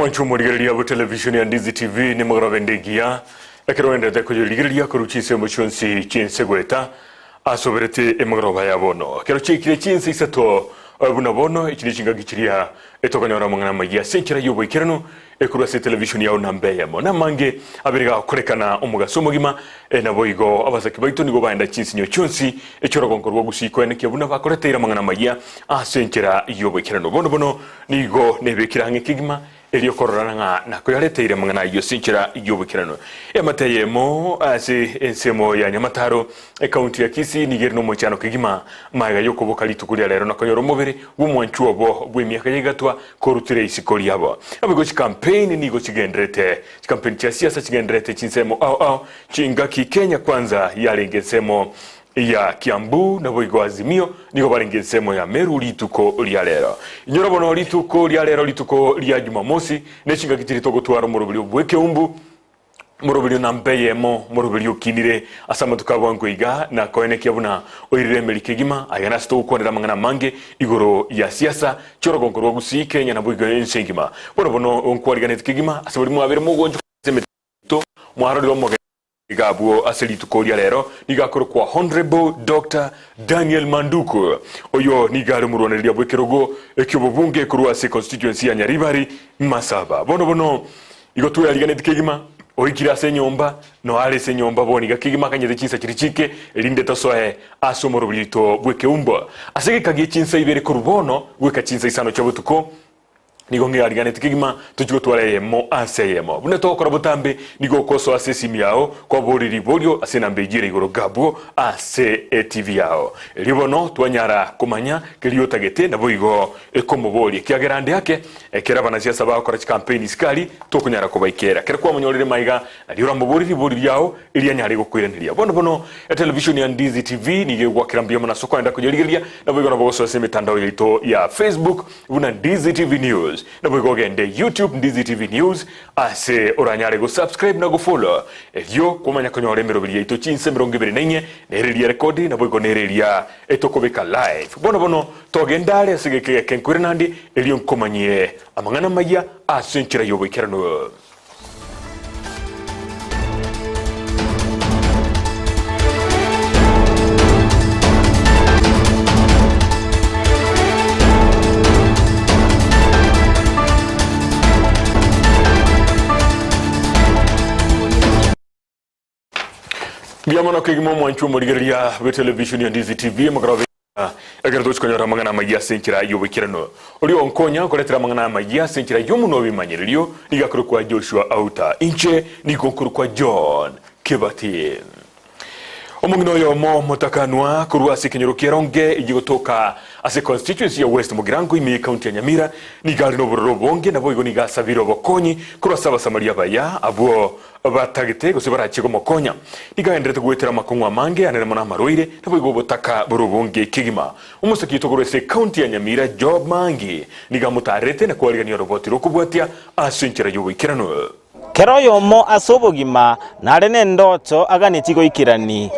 Omwancho omorigereria bwe television ya Ndizi TV nimogorobe ende egiya ekero oenderete koyerigereria korwa chinsemo chionsi chi'ense goeta asoberete emegoroba ya bono. Ekero chiaikire chinsa isato buna bono echi nechingaki chiria etokonyora amang'ana amayia ase enchera y'oboikeranu Ekorwa ase televishoni yao namba eyemo. Namange abere gakorekana omogaso omogima, naboigo abasaki baito nigo baenda chinsinyo chionsi echi'orogongo rwa gusii koenekia buna bakoreteire amang'ana amayia ase enchera y'oboikeranu. Bono bono nigo nebekire ang'e kegima erio kororana ng'a nakoyareteire amang'ana ayio ase enchera y'oboikeranu. Eamate eyemo ase ensemo ya Nyamataro, Ekaunti ya Kisii nigo ere nomoichano kegima magega y'okoboka rituko ria rero na konyora omobere bw'omwanchwa obo bw'emiaka ya igatwa Korutire isiko riabo. Naboigo chikampeini nigo chigenderete, chikampeini chia siasa chigenderete chinsemo ao ao chingaki Kenya Kwanza yarenge ensemo ya Kiambu naboigo Azimio nigo barenge ensemo ya Meru rituko ria rero. Inyora bono rituko ria rero rituko ria Jumamosi ne chingaki chiria togotwara omoroberio bw'ekeumbu Moroberio namba eyemo, moroberio okinire ase amatuko a bwango iga, na koenekia buna oirire emeri kegima, aya nase togokwanera amang'ana amange igoro ya siasa chi'orogongo rwa Gusii, Kenya naboigo ense engima. Bono bono nkwariganeti kegima ase baria mwabeire mogonchoka ase emetandao yaito, mwarorire omogeni iga abwo ase rituko ria rero, nigo akorokwa Honourable Doctor Daniel Manduku. Oyo nigo are omorwanereria bw'ekerogo eki'obobunge korwa ase constituency ya Nyaribari, Masaba. Bono bono Igo tweyariganeti kegima, oikire ase enyomba, noe are ase enyomba bono iga kegima akanyete chinsa chiria chike, erinde tosoe ase omoroberi oito bw'ekeumbo. Ase egeka gie chinsa ibere korwa bono goika chinsa isano chia botuko, nigo ng'eyariganeti kegima tochie gotwara eyemo ase eyemo. Buna togokora botambe, nigo okosoa ase esimi yao kwaboria riborio ase enamba eyio ere igoro gabwo ase etv yao. Erio bono twanyara komanya keria otagete, naboigo ekomoboria, ekiagera ande ake Ekero abanasiasa bagokora chikampeini isiko aria, tokonyara kobaikera. Ekero kwamonyorire maiga, nario oramoborie ribori riao erio anyare gokoiraneria. Bono bono, etelevishoni ya Ndizi TV nigo egwakera mbuya mono ase okoenda koyerigereria, naboigo nabo gosoa ase emetandao yaito ya Facebook buna Ndizi TV News. Naboigo ogende YouTube Ndizi TV News ase oranyare gosubscribe na gofollow erio kwamanya konyora emeroberi yaito chinsa 24 nere eria rekodi naboigo nere eria etokobeka live. Bono bono Togende are ase egeka egeke nkoire naende, erio nkomanyie amang'ana amaya ase enchera y'oboikeranu. Mbuya mono kegima omwanchwa omorigereria bw'etelevishoni ya Ndizi TV amagoro ekero tochi konyora amang'ana amayia ase enchera y'oboikeranu. Oria onkonya nkoretera amang'ana amayia ase enchera y'omonwa bw'ebimanyererio nigo akorokwa Joshua Auta. Inche nigo nkorokwa John Kibati. Omong'ina oyomo motakanwa korwa ase ekenyoro kia Ronge eyio gotoka ase constituency ya West Mugirango ime y'ecounty ya Nyamira nigo are nobororo obonge naboigo nigo asabire obokonyi korwa ase abasamaria abaya abwo batagete gose barachie gomokonya. Nigo agenderete goetera amakong'u amange anene mono amarwaire, naboigo obotaka bore obonge kegima. Omosaki oito korwa ase ecounty ya Nyamira Job Maangi nigo amotaarerete na koarigania oroboti rw'okobwatia ase enchera y'oboikeranu. Kera oyomo ase obogima nare nendoto aganetie goikerani.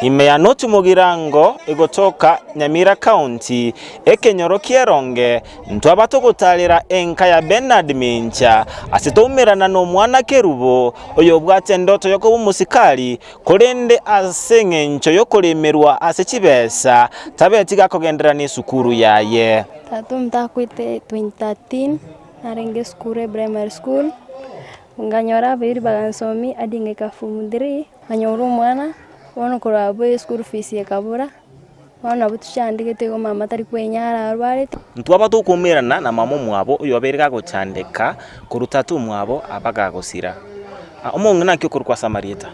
Ime ya North Mugirango egotoka Nyamira County, ekenyoro ki'eronge, Ntwaba togotaarera enka ya Bernard Mincha ase toumerana nomwana Kerubo, oyobwate endoto yokoba omosikari, korende ase engencho yokoremerwa ase chibesa tabeti gakogenderera nesukuru yaye. Tata omonto akwete 2013 narenge esukuru eprimary school, nkanyora abairi bagansomia hadi ngaika form three, nkanyora omwana, bono korwa abwo eschool fees ekabura. Bono nabo tochandegete igo mama tari kwenyara arwarete. Ntwaba tokoumerana na mama omwabo oyobeire gagochandeka korwa tata omwabo aba gagosira. Omong'ina naki okorokwa ase amarieta?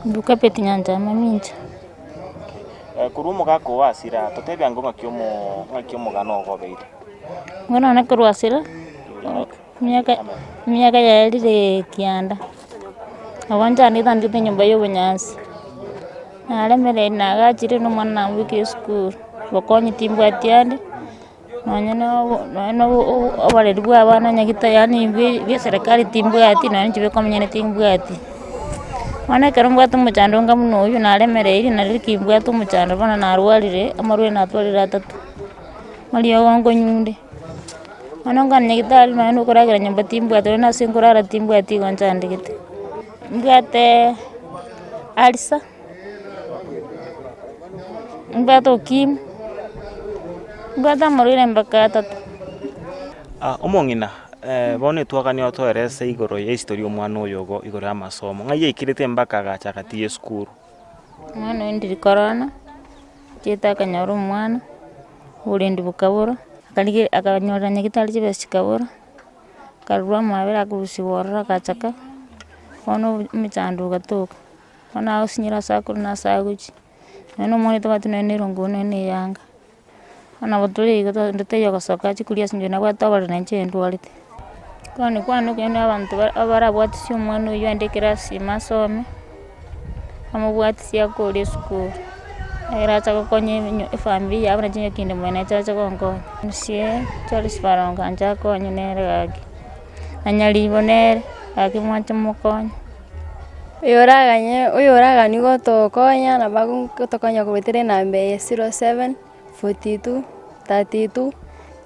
Nduka Betty Nyanchama mincha. Korwa omogaka oo asira, totebie ango ng'aki omo ng'aki omogano ogo obeire. Bono one korwa asira, emiaka emiaka yaerire kianda, nabo nchandegete nandete enyomba ya obonyansi. Naremereiri nagachire na omwana namobekire esukuru, bokonyi timbwati ande, nonye na obo nonye na oboreri bwa abana nyagete yaani bwe bwa eserekari timbwati nonye inche bweka omonyene timbwati. Bono ekero mbwate omochando onga buna oywo naremereiri nari ki mbwate omochando bono narwarire, amarwaire natwarire atato, mariogo nkonywa nde. Bono nkogenda nyagetari nonya na okoragera nyomba timbwati, nonya na ase nkorara timbwati igo nchandegete. Mbwate ulcer, mbwate ukimwi, mbwate amarwaire mpaka atato. Omong'ina, bono etwakani otoerese igoro ya history ya omwana oyo igo igoro ya amasomo, ng'ai aikerete mpaka agacha agatiga esukuru? Omwana oyo ndiri korona, chiete akanyora omwana, oborendi bokabora, akarigia akanyora nyagetari chibesa chikabora, akarurwa amabere akarusiwa ororo agachaka, bono emechando egatoka, bono agosinyera ase akore na ase agochia, nonye na omwana tabwati nonye na erongori nonye na eyanga. Bono nabo tore iga onde taiyo ogosoka achie koria ase inche nabwate obororo na inche ndwarete. Kwane kwane okonyora na abanto abarabwatisia omwana oywo aende ekerasi ime asome, bamobwatisie akore esukuru, ekero acha gokonya efamiri yabo na chinyoki inde mwene ache ache gonkonya. Mca Charles Barongo anche akonye nere gaki, na Nyaribo nere, gaki mwanche mokonye. Oyoraganye oyoragani gotokonya nabo agotokonya goetera enamba eye 07 42 32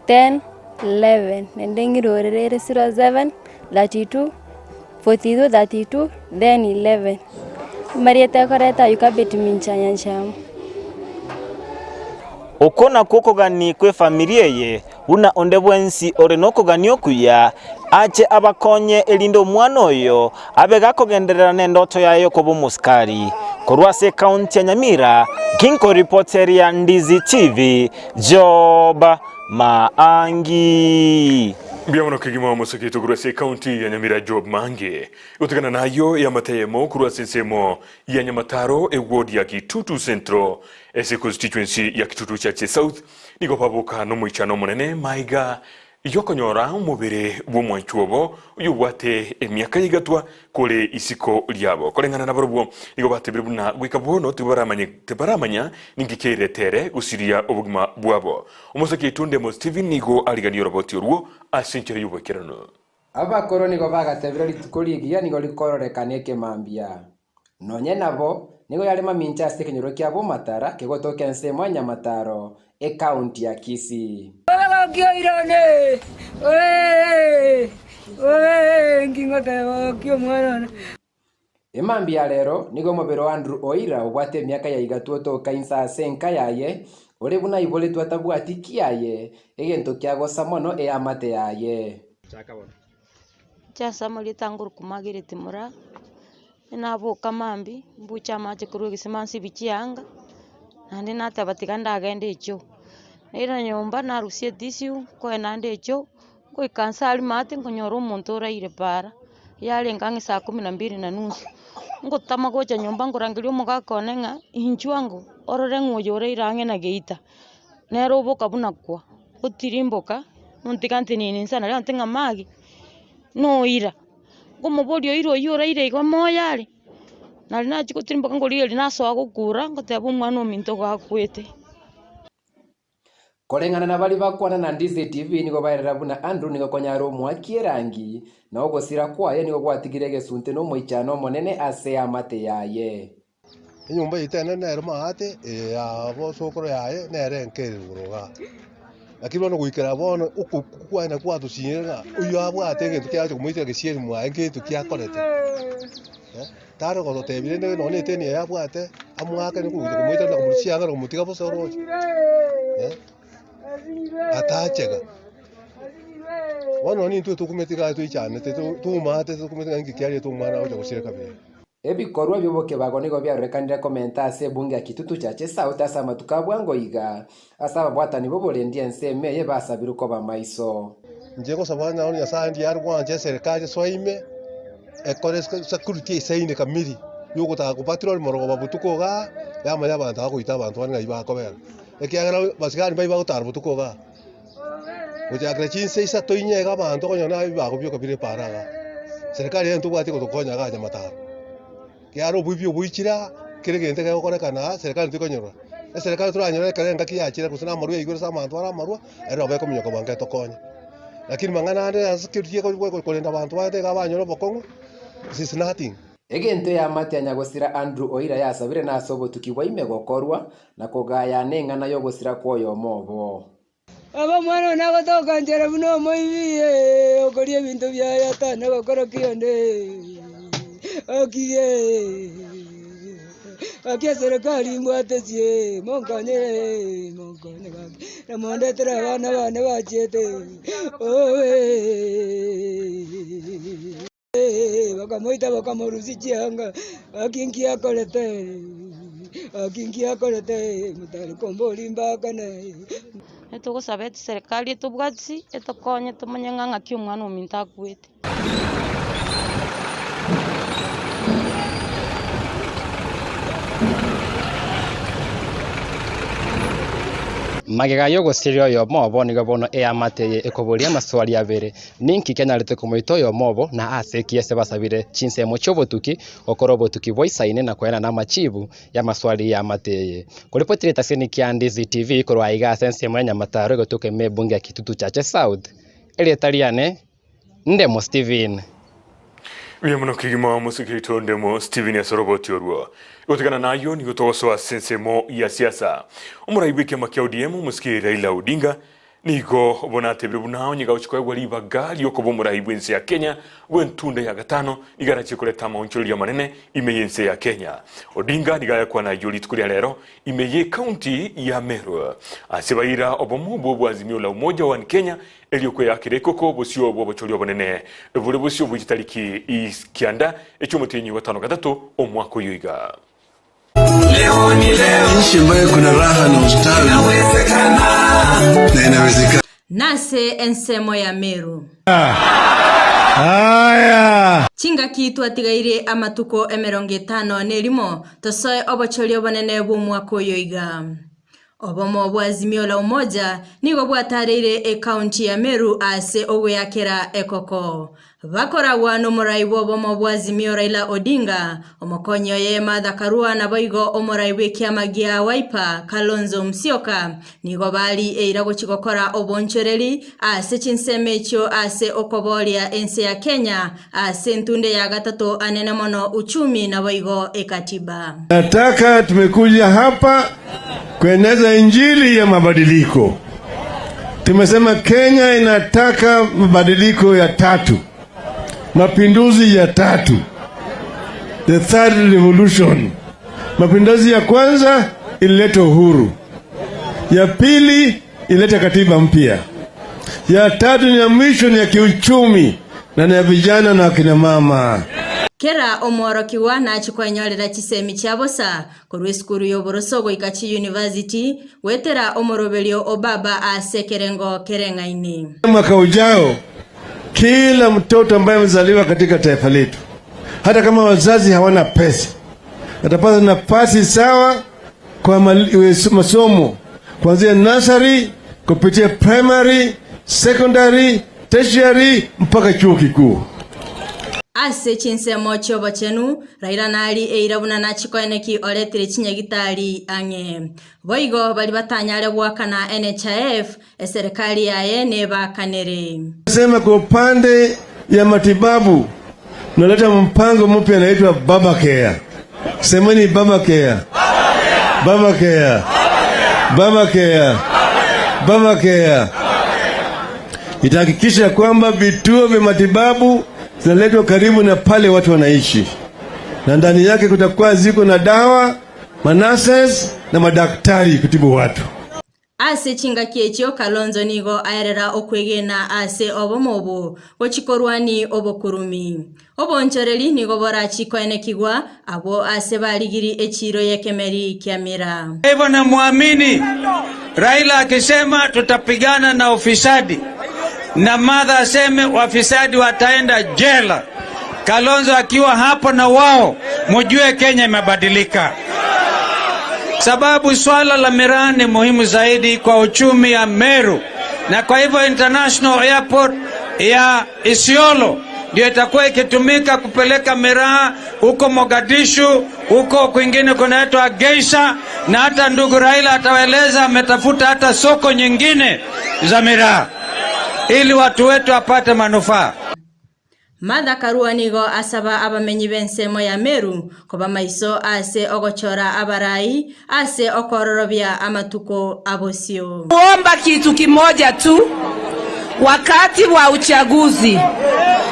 10 11 naende ng'irorere ere 07 32 42 32 10 11. Amarieta ekoreta aywo Kabeti Mincha Nyanchama. Oko nakwo okogania kw'efamiri eye, buna onde bwensi ore nokogania okuya, ache abakonye erinde omwana oyo abe gakogenderera nendoto yaye y'okoba omosikari. Korwa ase ekaunti ya Nyamira, ginkoripoteria Ndizi TV, Job Maangi. Mbuya mono kegima omosake korwa ase ekaunti ya Nyamira Job Maangi. Gotigana nayio eamate eyemo korwa ase ensemo ya Nyamataro eward ya Kitutu Central ase econstituency ya Kitutu Chache South nigo baboka nomoichano omonene maiga yokonyora omobere bw'omwanchwa obo oyobwate emiaka yaigatwa kore isiko riabo. Koreng'ana nabarobwo nigo batebire buna goika bono tibaramanya ninki kiairetere gosiria obogima bwabo. Omosake oito Ndemo Stephen nigo ariganie oroboti orwo ase enchera y'oboikeranu. Abakoro nigo bagatebire rituko rigiya nigo rikororekana ekemambia. Nonye nabo, nigo yare mamincha ase ekenyoro kia Bomatara kegotoka ensemo ya Nyamataro, ecounty ya Kisii. Emambia ya rero nigo omobere o Andrew Oira obwate emiaka ya igatwa otoka inse ase enka yaye, ore buna aiboretwe atabwati kiaye, egento kiagosa mono eamate yaye. Inche ase amarieta angoruku Margaret Moraa, naboka mambia, mbuche amache korwa egesima nsibi chianga, naende nateba tiga ndagende echoo. Nairana nyomba narusia etissue, nkoe naende echoo, ngoika nse aria maate nkonyora omonto oraire paara, yarenge ang'e saa kumi na mbili na nusu. Ngotama gocha nyomba nkorangeria omogaka one ng'a inchuo ango orore ng'a oyo oraire ang'e na geita, nere oboka buna kwa. Otirimboka, ontiga ntenene inse naria ante ng'a magi, noira. Nkomoboria oira oyio oraire igo moyo are? Nario nachia gotirimboka nkorigereria nasoa gokura, ngoteba omwana ominto igo akwete. Koreng'ana na baria bakwana na Ndizi TV nigo baerera buna Andrew nigo konyara omoaki erangi, na ogosira kwaye nigo gwatigire egesunte na omoichano omonene ase eamate yaye. Enyomba yaito enene nere maate, eye ya bosokoro yaye nere enke ere igoro igaa. Lakini bono goikera bono okokwa kwaye nakwo gwatosinyire ng'a oyio abwate egento kiagocha komoitera gesieri mwaye ngento ki akorete tari gototebia rende nonye na eteni eye abwate amoakane kogocha komoitera na komorusia chianga na komotiga bosa oroche atachega. Bono nintwe tokumeti igaa toichanete toumate tokumeti ng'a inki kiarete omwana agocha gosira kabere. Ebikorwa bi'obokebago nigo biarorekanire komenta ase ebunge ya Kitutu Chache South ase amatuko a bwango iga, ase ababwatani b'oborendi ensemo eye basabirwe koba maiso. Inche ngosaba ng'a onye Nyasae ndiye are gwancha eserekari esoe ime, ekore security esaine kamiri, yogotaka kopatrol morogoba botuko igaa, yamanya abanto abagoita abanto bande ng'ai bakobera. Ekiagera abasigari mbaria bagotara botuko igaa, gochakera chinsa isato inye iga abanto okonyora naye bagobioka bire epaara igaa. Serikali eye ntobwati gotokonya igaa nyamataro, ekiagera oboibi oboichire aa, kera egento kegokorekana aa, serikali tikonyora. Eserikali toranyore ekero engaki yachire gose na amarwa yaigure ase abanto bare amarwa, ere nabo ekominyoka bwango etokonye. Lakini mang'ana ande ase security korenda abanto baye iga banyore obokong'u, this is nothing. Egento eamate ya nyagosira Andrew Oira yasabire nase obotuki bwa ime gokorwa, na kogayana eng'ana y'ogosira kw'oyomo obo. Aba omwana one agotoka nchera buna omoibi, ee, okoria ebinto biaye atana gokora ki onde, okirie, gaki eserekari mbwatesie, monkonye, monkonye gaki, na mondetere abana bane bachiete, owe. Bakamoita bakamorusia chianga, gaki inki akorete? Gaki inki akorete? Motari komboria mbakane. Etogosaba eserikari etobwatisi, etokonye tomanye ng'a ng'aki omwana ominto akwete. Magega y'ogosiria oyomo obo nigo bono eamate eye ekoboria amaswali abere, Ninki kianyarete komoita oyomo obo, na ase ki ase basabire chinsemo chi'obotuki, gokora obotuki bwaisaine na koenana amachibu y'amaswali y'eamate eye? Koripotire etaseni kia Ndizi TV korwa aiga ase ensemo ya Nyamataro egotoka ime ebunge ya Kitutu Chache South. Erieta riane Ndemo Steven. Mbuya mono kegima omosike oito Ndemo Steven ase oroboti orwo. Gotigana nayio nigo togosoa ase ensemo ya siasa. Omorai bw'ekiama kia ODM omosike Raila Odinga Nigo bono atebire buna onye gagochia koegwa ribaga ri'okoba omorai bw'ense ya Kenya bw'entunda ya gatano, nigo arachie koreta amaonchoreria amanene ime y'ense ya Kenya. Odinga nigo ayakwana ayio rituko ria rero ime y'ecounty ya Meru ase baira obomo bw'obwazimio la Umoja One Kenya erio kweyakera ekoko bosio bw'obochori obonene bore bosio bwe chitariki kianda echi'omotienyi o gatano gatato omwaka oyo iga. Nchi ambayo kuna raha na ustawi na inawezekana. Nase ensemo ya Meru. Haya. Chingaki twatigaire amatuko emerongo etano nerimo tosoe obochori obonene bw'omwaka oyo iga. Obomo bwa Azimio la Umoja nigo bwatareire ecounty ya Meru ase ogoeakera ekoko. Bakoragwa nomorai bw'obomo bwa Azimio Raila Odinga, omokonyi oye Martha Karua naboigo omorai bw'ekiama gia Wiper Kalonzo Musyoka nigo bari eira gochi gokora oboonchoreri ase chinsemo echio ase okoboria ense ya Kenya ase entunde ya gatato anene mono uchumi naboigo ekatiba. Nataka tumekuja hapa kueneza injili ya mabadiliko. Tumesema Kenya inataka mabadiliko ya tatu, mapinduzi ya tatu, the third revolution. Mapinduzi ya kwanza ilileta uhuru, ya pili ilileta katiba mpya, ya tatu ni ya mwisho ni ya kiuchumi na ni ya vijana na akina mama. Kera omworokigwa nachie kwenyorera chisemi chia bosa korwa esukuru y'oboroso goika chiyunivasiti, goetera omoroberio o baba ase ekerengo kereng'aini. Mwaka ujao kila mtoto ambaye amezaliwa katika taifa letu, hata kama wazazi hawana pesa, atapata nafasi sawa kwa masomo kuanzia nursery kupitia primary, secondary, tertiary mpaka chuo kikuu. Ase chinsemo chi'obochenu, Raila nari eira buna nachikoeneki oretire chinyagitari ang'e. Boigo baria batanyare goakana NHIF, eserekari yaye nebaakanere. Sema kwa upande ya matibabu naleta mpango mpya inaitwa Baba Care. Semeni Baba Care. Baba Care. Baba Care. Baba Care. Itahakikisha kwamba vituo vya matibabu zinaletwa karibu na pale watu wanaishi, na ndani yake kutakuwa ziko na dawa, manases na madaktari kutibu watu. Ase chingaki echio Kalonzo nigo aerera okwegena ase obomo obo gochia korwania obokurumi. Oboonchoreri nigo borachie koenekigwa abwo ase barigiri echiiro y'ekemeri kia Mira. Kwa hivyo namwamini Raila akisema tutapigana na ufisadi, na Martha aseme wafisadi wataenda jela, Kalonzo akiwa hapo na wao, mujue Kenya imebadilika, sababu swala la miraa ni muhimu zaidi kwa uchumi ya Meru, na kwa hivyo international airport ya Isiolo ndio itakuwa ikitumika kupeleka miraa huko Mogadishu, huko kwingine kunaitwa Geisha, na hata ndugu Raila atawaeleza ametafuta hata soko nyingine za miraa ili watu wetu wapate manufaa. Martha Karua nigo asaba abamenyi b'ensemo ya Meru koba maiso ase ogochora abarai ase okoororobia amatuko a bosio. Kuomba kitu kimoja tu, wakati wa uchaguzi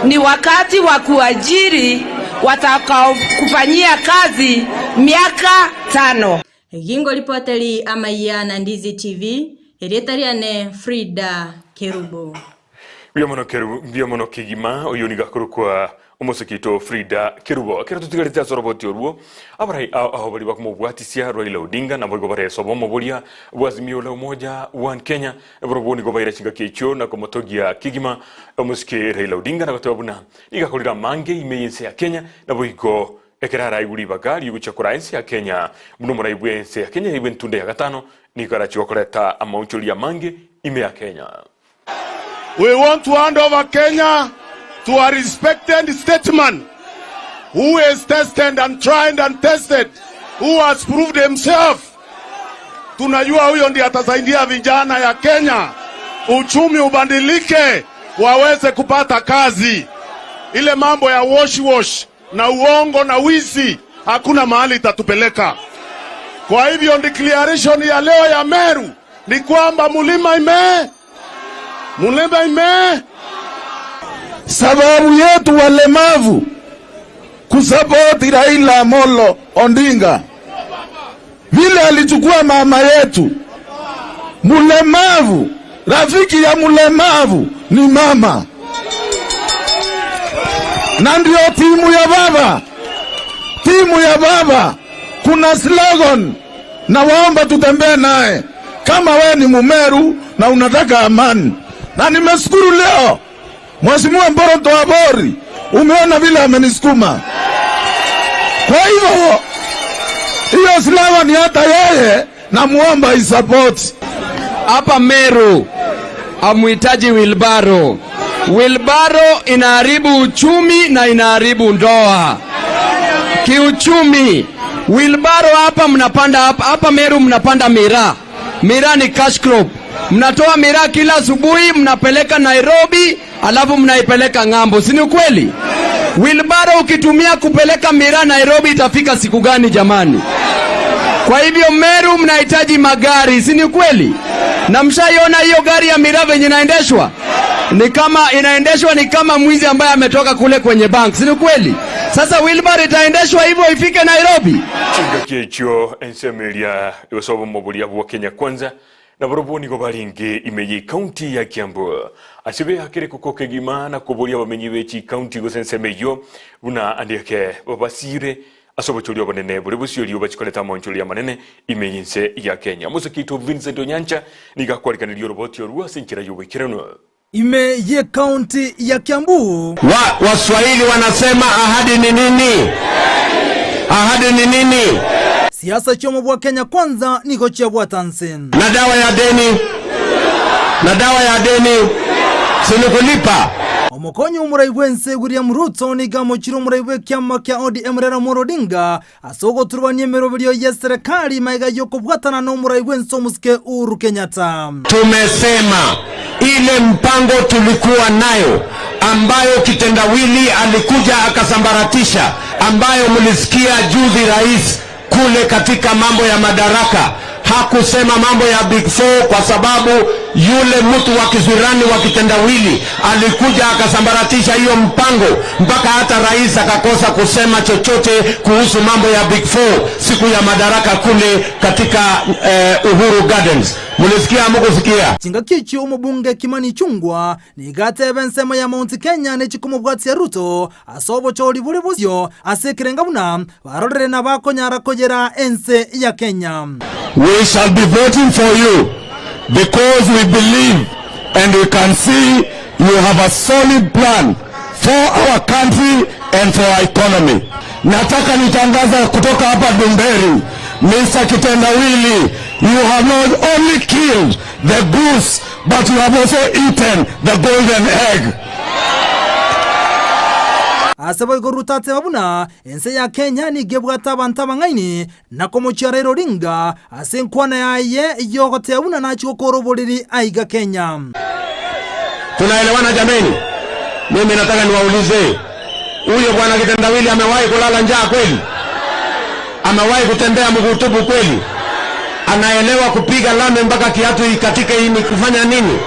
ni wakati wa kuajiri watakaokufanyia kazi miaka tano. Gingoripoteri amayia na Ndizi TV, erieta riane Frida Kerubo. Mbuya mono Kerubo, mbuya mono kegima, oyio nigo akorokwa omosike oito Frida Kerubo. Ekero totigarete ase oroboti orwo, abarai ao ao baria bakomobwatisia Raila Odinga naboigo baresa obomo boria bwa Azimio la Umoja One Kenya, barobwo nigo baira chingaki echio na komotogia kegima omosike Raila Odinga na goteba buna nigo akorire amange ime y'ense ya Kenya naboigo Ekero araigwe ribaga ri'ogochia koraa ense ya Kenya, buna omorai bw'ense ya Kenya yaigwe entunda ya gatano, nigo arachie gokoreta amaonchoria amange ime ya Kenya. We want to hand over Kenya to a respected statesman who is tested and tried and tested, who has proved himself. Tunajua huyo ndiye atasaidia vijana ya Kenya, uchumi ubadilike, waweze kupata kazi. Ile mambo ya wash wash na uongo na wizi hakuna mahali itatupeleka. Kwa hivyo declaration ya leo ya Meru ni kwamba mulima ime mulima ime Sababu yetu walemavu kusapoti Raila Amolo Odinga vile alichukua mama yetu mulemavu, rafiki ya mulemavu ni mama, na ndio timu ya baba, timu ya baba. Kuna slogan na waomba tutembee naye, kama we ni Mumeru na unataka amani. Na nimeshukuru leo Mheshimiwa Mboro Abori, umeona vile amenisukuma. Kwa hivyo hiyo slogan hata yeye namuomba isupport. Hapa Meru hamuhitaji wilbaro. Wilbaro inaharibu uchumi na inaharibu ndoa kiuchumi. Wilbaro hapa mnapanda hapa, hapa Meru mnapanda miraa. Miraa ni cash crop. Mnatoa miraa kila asubuhi, mnapeleka Nairobi, alafu mnaipeleka ng'ambo, si ni ukweli? Wilbaro ukitumia kupeleka miraa Nairobi itafika siku gani jamani? Kwa hivyo Meru mnahitaji magari, si ni ukweli? Na mshaiona hiyo gari ya miraa venye inaendeshwa? Ni kama inaendeshwa ni kama mwizi ambaye ametoka kule kwenye bank, si ni ukweli? Sasa wheelbarrow itaendeshwa hivyo ifike Nairobi? Chingaki echio ensemo eria gose obomo boria bwa Kenya Kwanza naborobwo nigo barenge ime ye county ya Kiambu ase beakire koko kegima na koboria abamenyi be chicounty gose ensemo eyio buna ande ake babasire ase obochori obonene bore bosio rioba chikoreta amaonchoria amanene ime y'ense ya Kenya. Omosike oito Vincent Onyancha nigo akwarikaneria oroboti orwo ase enchera y'oboikeranu. Ime ye county ya Kiambu. Wa, Waswahili wanasema ahadi ni nini? Ahadi ni nini? Siasa chi'omo bwa Kenya Kwanza nigo chiabwata nse. Na dawa ya deni, na dawa ya deni si ni kulipa. Omokonyi omorai bw'ense William Ruto nigo amochire omorai bw'ekiama kia ODM Raila Amolo Odinga ase ogoturubania emeroberio y'eserekari magega y'okobwatana n'omorai bw'ense omosike Uhuru Kenyatta. Tumesema ile mpango tulikuwa nayo ambayo kitendawili alikuja akasambaratisha, ambayo mlisikia juzi rais kule katika mambo ya madaraka hakusema mambo ya Big Four kwa sababu yule mtu wa kisirani wa kitendawili alikuja akasambaratisha hiyo mpango, mpaka hata rais akakosa kusema chochote kuhusu mambo ya Big Four siku ya madaraka kule katika Uhuru Gardens. Mulisikia hamukusikia? Chingaki echio omobunge Kimani Ichung'wa nigo ateba ensemo ya Mount Kenya nechikomobwatia Ruto ase obochori bore bosio ase ekerenga buna barorire na bakonyara koyera ense ya Kenya. We shall be voting for you because we believe and we can see you have a solid plan for our country and for our economy. Nataka nitangaza kutoka hapa Dumberi, Mr. Kitendawili, you have not only killed the goose but you have also eaten the golden egg. Ase boigo Ruto ateba buna ense ya Kenya nigo ebwate abanto abang'aini na komochia Raila Odinga ase enkwana yaye y'ogoteba buna nachie gokora oboriri aiga Kenya. Tunaelewana jameni? Mimi nataka niwaulize, Huyo bwana Kitendawili amewahi kulala njaa kweli? Amewahi kutembea mguu tupu kweli? Anaelewa kupiga lami mpaka kiatu ikatike hii ni kufanya nini?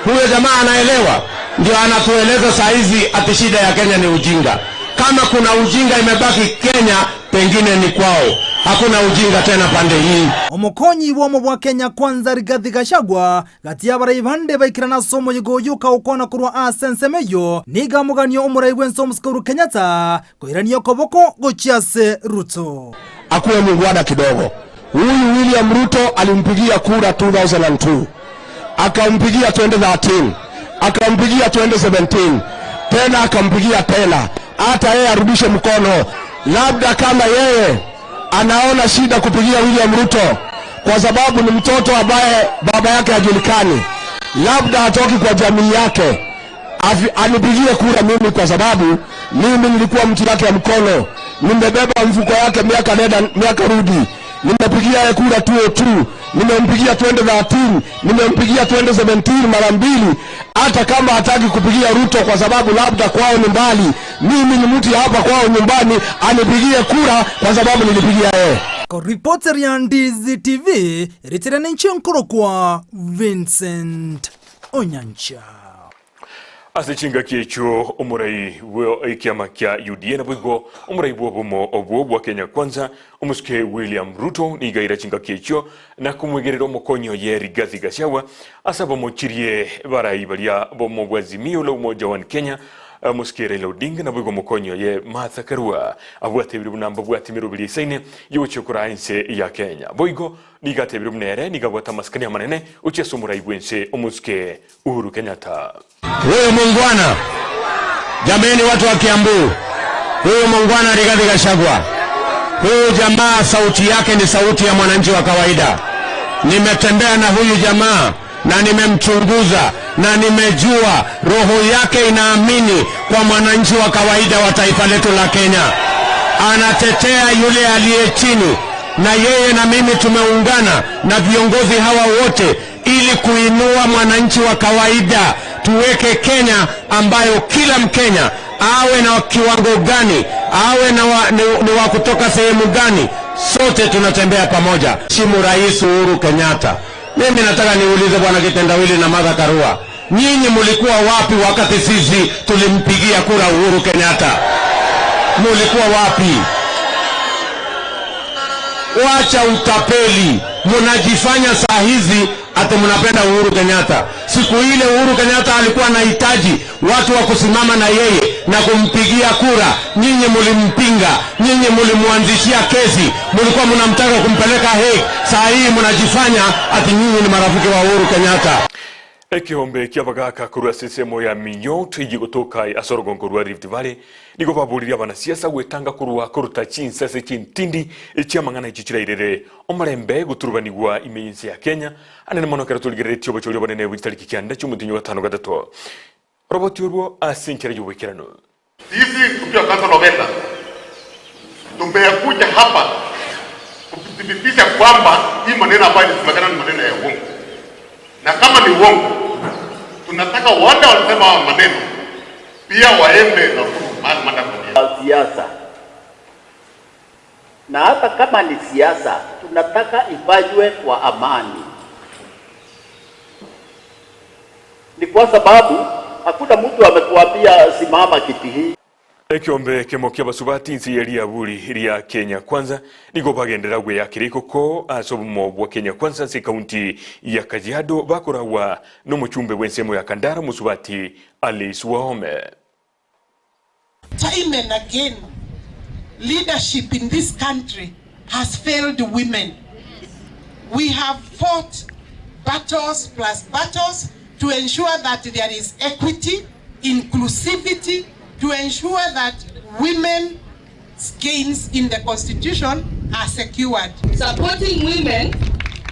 Huyo jamaa anaelewa, ndio anatueleza saa hizi ati shida ya Kenya ni ujinga. Kama kuna ujinga imebaki Kenya, pengine ni kwao. Hakuna ujinga tena pande hii. Omokonyi bw'omo bwa Kenya Kwanza Rigathi Gachagua gati y'abarai bande baikirana ase omoyega oyio okagokwana korwa ase ensemo eyio, nigo amoganie omorai bw'ense omosike Uhuru Kenyatta koirania okoboko gochia ase Ruto. Akuwe mungwana kidogo. Huyu William Ruto alimpigia kura 2002, akampigia 2013, akampigia 2017, tena akampigia tena. Hata yeye arudishe mkono, labda kama yeye anaona shida kupigia William Ruto kwa sababu ni mtoto ambaye baba yake hajulikani, labda hatoki kwa jamii yake, anipigie kura mimi kwa sababu mimi nilikuwa mtu yake ya mkono, nimebeba mfuko yake miaka nenda miaka rudi, nimepigia yeye kura 202, nimempigia 2013, nimempigia 2017 mara mbili. Hata kama hataki kupigia Ruto kwa sababu labda kwao ni mbali, mimi ni mtu ya hapa kwao nyumbani, anipigie kura kwa sababu nilipigia yeye. Koripoteria Ndizi TV, eritere ninche nkorokwa Vincent Onyancha. Ase chingaki echio omorai bw'ekiama kia UDA naboigo omorai bw'obomo obwo bwa Kenya Kwanza omosuke William Ruto nigo aira chingaki echio na komwegerera omokonyi oye Rigathi Gachagua ase abamochirie barai baria bomo bwa Azimio la Umoja One Kenya omosuke Raila Odinga naboigo omokonyi oye Martha Karua abwatebire buna mbabwate emeroberi eisaine yogochia koraa ense ya Kenya. Boigo nigo atebire buna ere nigo abwate amasikani amanene gochia ase omorai bw'ense omosuke Uhuru Kenyatta. Huyu mungwana, jameni, watu wa Kiambu, huyu mungwana Rigathi Gachagua, huyu jamaa sauti yake ni sauti ya mwananchi wa kawaida. Nimetembea na huyu jamaa na nimemchunguza na nimejua roho yake inaamini kwa mwananchi wa kawaida wa taifa letu la Kenya. Anatetea yule aliye chini, na yeye na mimi tumeungana na viongozi hawa wote ili kuinua mwananchi wa kawaida. Tuweke Kenya ambayo kila Mkenya awe na kiwango gani, awe na wa, ni, ni wa kutoka sehemu gani, sote tunatembea pamoja. Heshimu Rais Uhuru Kenyatta. Mimi nataka niulize Bwana Kitendawili na Martha Karua, nyinyi mulikuwa wapi wakati sisi tulimpigia kura Uhuru Kenyatta? Mulikuwa wapi? Wacha utapeli, munajifanya saa hizi ati mnapenda Uhuru Kenyatta. Siku ile Uhuru Kenyatta alikuwa anahitaji watu wa kusimama na yeye na kumpigia kura, nyinyi mulimpinga, nyinyi mulimwanzishia kesi, mulikuwa mnamtaka kumpeleka Hague. Saa hii mnajifanya ati nyinyi ni marafiki wa Uhuru Kenyatta. Ekeombe ki'abagaaka korwa ase ensemo ya Minyoo toigie gotoka ase orogongo rwa Rift Valley nigo baboririe abanasiasa gwetanga korwa koruta chinsase chi'entindi chi'amang'ana echio chirairere omorembe goturubanigwa ime y'ense ya Kenya anene mono ekero torigereretie obochori obonene bwe chitariki kianda chi'omotienyi o gatano gatato Roboti orwo ase enchera y'oboikeranu. Sisi tukiwa Council of Elders tumekuja hapa kuthibitisha kwamba hii maneno ambayo inasemekana ni maneno ya uongo, na kama ni uongo, tunataka wale walisema haya maneno pia waende Nakuru mahali Martha Siasa na hata kama ni siasa, tunataka ifanywe kwa amani. Ni kwa sababu hakuna mtu ametuambia simama kiti hii. Ekeombe ekemo ki'abasubati inse ye riaburi ria Kenya Kwanza nigo bagenderera gweyakera ikoko ase obomo bwa Kenya Kwanza ase ekaunti ya Kajiado bakoragwa nomochumbe bw'ensemo ya Kandara omosubati Alice Wahome. Time and again, leadership in this country has failed women. We have fought battles plus battles to ensure that there is equity, inclusivity, to ensure that women's gains in the constitution are secured. Supporting women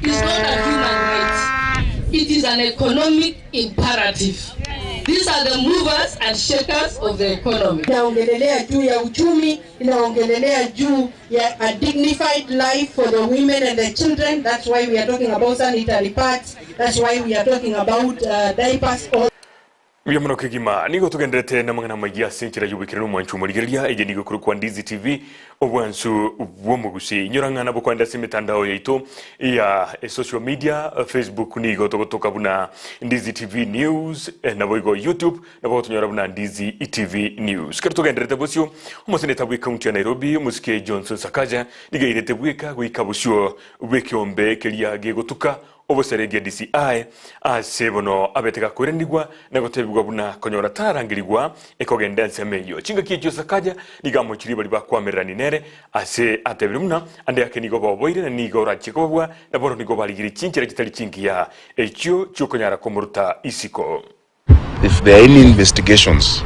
is not a human right. It is an economic imperative. These are the movers and shakers of the economy. Inaongelelea juu ya uchumi, inaongelelea juu ya a dignified life for the women and the children. That's why we are talking about sanitary pads. That's why we are talking about diapers. Mbuya mono kegima, nigo togenderete namang'ana amayia ase enchera y'oboikeranu omwancho omorigereria, eye nigo ekorokwa Ndizi TV, obwansu bw'omogusi. Inyora ng'a nabo kwande ase emetandao yaito ya social media, Facebook nigo togotoka buna Ndizi TV News, naboigo YouTube nabo gotonyora buna Ndizi TV News. Kero togenderete bosio, omoseneta bw'ecounty ya Nairobi, omosike Johnson Sakaja, nigo airete bweka goika bosio bw'ekeombe keria gegotuka Obosaregia DCI ase bono abete gakoiranigwa na gotebigwa buna konyora tararangerigwa ekogenda ensemo eyio. Chingaki echio Sakaja nigo amochirie baria bakwamererani nere ase atebire buna ande ake nigo baoboire na nigo orachie kobabua na bono nigo barigirie chinchera chitari chingiya echio chiokonyara komoruta isiko. If there are any investigations,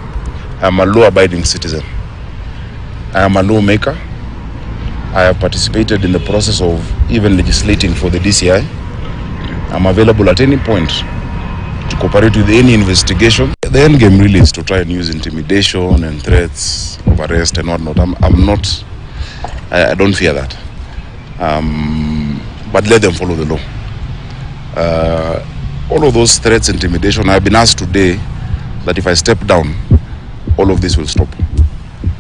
I am a law abiding citizen. I am a lawmaker. I have participated in the process of even legislating for the DCI. I'm available at any point to cooperate with any investigation. The end game really is to try and use intimidation and threats of arrest and whatnot. I'm, I'm not, I, I don't fear that. Um, but let them follow the law. Uh, all of those threats, intimidation, I've been asked today that if I step down, all of this will stop.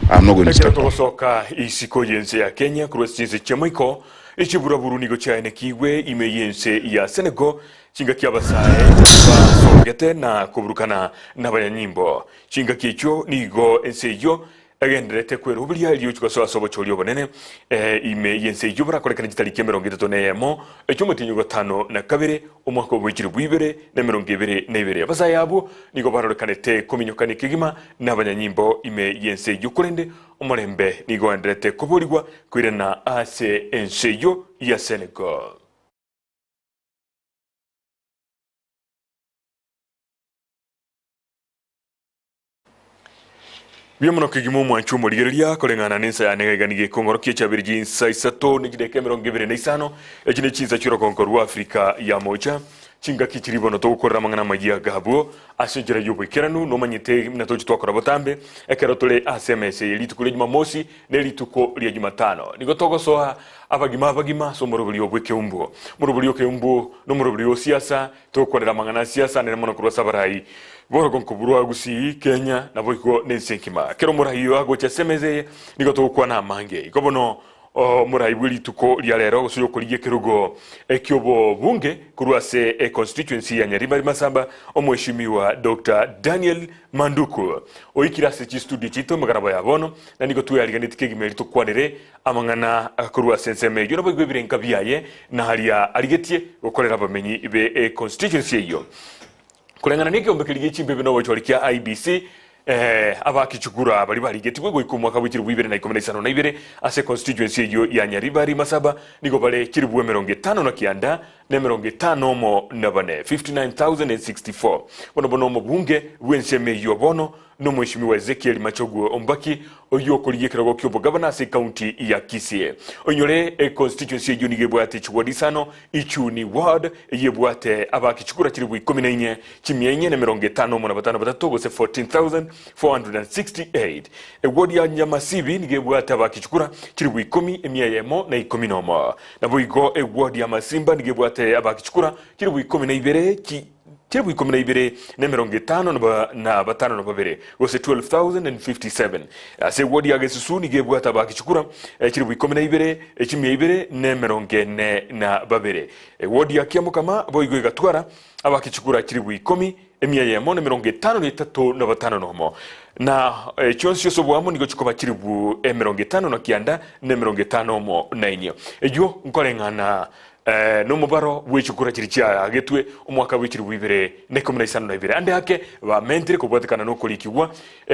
I'm not going to Ekero step down. togosoka isiko y'ense ya Kenya korwa ase chinse chi'amaiko, echiburaburu nigo chiaenekigwe ime y'ense ya Senegal, chingaki abasae basogete na koburukana nabanyanyimbo. Chingaki echio nigo ense eyio Egendererete kweroberia riochiko gosoa ase obochori obonene ime y'ense eyio borakorekane chitariki 31 ech'omotienyi o gatano na kabere, omwaka o bwechiribu ibere na 22. Abasae abwo nigo barorekanete kominyokania kegima nabanyanyimbo ime y'ense eyio, korende omorembe nigo oendererete koborigwa koirana ase ense eyio ya Senegal. Buya mono kegima omwancho omorigereria koreng'ana nensa yane gaiga nigo ekong'orokia chiabere chinsa isato ne chidakika 25, echi ne chinsa chi'orogongo rwa Afrika ya Mocha. Chingaki chiria bono togokorera amang'ana amayia anga abwo ase enchera y'oboikeranu, nomanyete buna tochi twakora botambe ekero tore ase emesa eye rituko ria Jumamosi ne rituko ria Jumatano. Nigo togosoa abagima abagima ase omoroberio bw'ekeumbu. Omoroberio o keumbu nomoroberio o siasa, Togokwanera amang'ana a siasa anene mono korwa ase abarai b'orogonko rwa Gusii, Kenya, naboigo nense engima. Kera omorai oyo agocha ase emesa eye nigo togokwana amange. Igo bono omorai bwe rituko ria rero gose oyokorigia ekerogo eki'obobunge korwa ase econstituency ya Nyaribari Masaba Omweshimiwa Doctor Daniel Manduku oikire ase chistudio chiaito emegaraba ya bono na nigo tweariganetie kegima eri tokwanere Amang'ana korwa ase ensemo eyio naboigo ebirenka biaye na aria arigetie gokorera abamenyi be econstituency eyio. Koreng'ana nekeombe keria gie chimbibe na obochori kia IEBC, abakichukura baria barigetigwe goika omwaka bwe chilifu ibere na ikomi na isano na ibere ase econstituency eyio ya Nyaribari Masaba nigo bare chilifu 59 na 54, 59,064. Bono bono omobunge bw'ensemo eyio bono Nomweshimiwa Ezekiel Machogu Ombaki, oyio okorigia ekerogo ki'obogabana ase ecounty ya Kisii. Oinyore econstituency eyio nigo ebwate chiward isano, Ichuni ward eyio ebwate abaaki chikura chilifu ikomi na inye, chimia inye na 55 na batato gose 14,468. Eward ya Nyamasibi nigo ebwate abaaki chikura chilifu ikomi, emia eyemo na ikomi nomo. Naboigo eward ya Masimba nigo ebwate abaaki chikura chilifu 12, chi. Chilifu 12 na 57 na babere, gose 12,057. Ase ewodi ya Gesusu nigo ebwate abaaki chikura chilifu 12, chimia ibere na 42. Ewodi ya Kiamokama boigo egatwara abaaki chikura chilifu 10, emia eyemo na 53 na batano nomo. Na chionsi ase oboamo nigo chikoba chilifu 59 na 54. Eyio nkoreng'ana Nomobaro bw'echikura chiria chiaagetwe omwaka bw'echilifu ibere na ikomi na isano na ibere. Ande ake bamentire kobwatekana nokorikigwa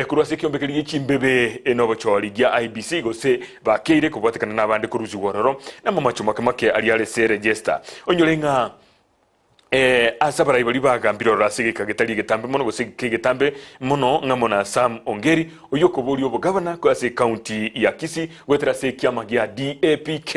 korwa ase ekiombe keria gie chimbebe nobochori gia IEBC gose bakeire kobwatekana nabande korusigwa ororo namamacho make make aria are ase register. Onyore ng'a ase abarai baria bagambire ororo ase egeka getari egetambe mono gose egeka egetambe mono ng'amo na Sam Ongeri oyio okoboria obogavana ase ecounty ya Kisii goetera ase ekiama gia DAPK.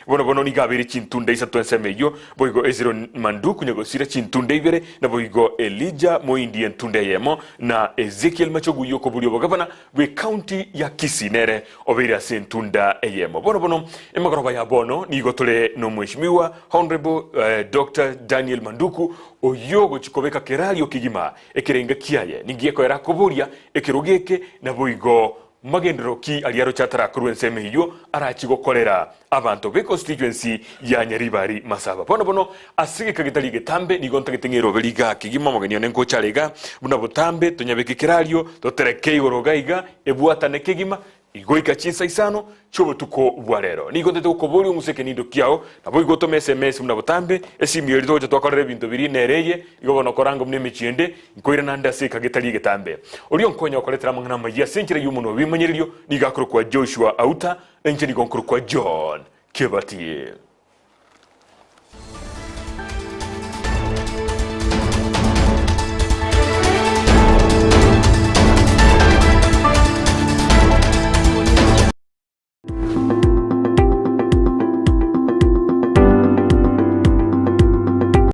Bono bono nigo abeire chintunda isato ensemo eyio, boigo Hezironi Manduku nyagosira chintunda ibere, naboigo Elija moindi entunda eyemo, na Ezekiel Machogu oyio okoboria obogavana bw'ecounty ya Kisii nere obeire ase entunda eyemo. Bono bono emagoroba ya bono nigo tore nomweshimiwa Honourable Doctor Daniel Manduku. Manduku oyio ogochia kobeka kerario kegima ekerenga kiaye ninki gekoera akoboria ekerogo eke naboigo magenderero ki aria aroche atarakorwa ensemo eyio arachie gokorera abanto be constituency ya Nyaribari Masaba. Bono bono ase egeka getari egetambe nigo ntagete ng'erobe riga kegima omogeni one nkocha are iga buna botambe tonyabeke kerario totereke igoro iga iga ebwatane kegima Goika chinsa isano chi'obotuko bwa rero. Nigo ntete gokoboria ong'use ekenindo kiao, naboigo otome SMS buna botambe, esimu eria togocha twakorera ebinto biria nere eye, igo bono koranga buna emechie ende, nkoirana nde ase ekage etari egetambe. Oria onkonya gokoretera amang'ana amayia ase enchera y'omonwa bw'ebimanyererio nigo akorokwa Joshua Auta, na inche nigo nkorokwa John Kebati.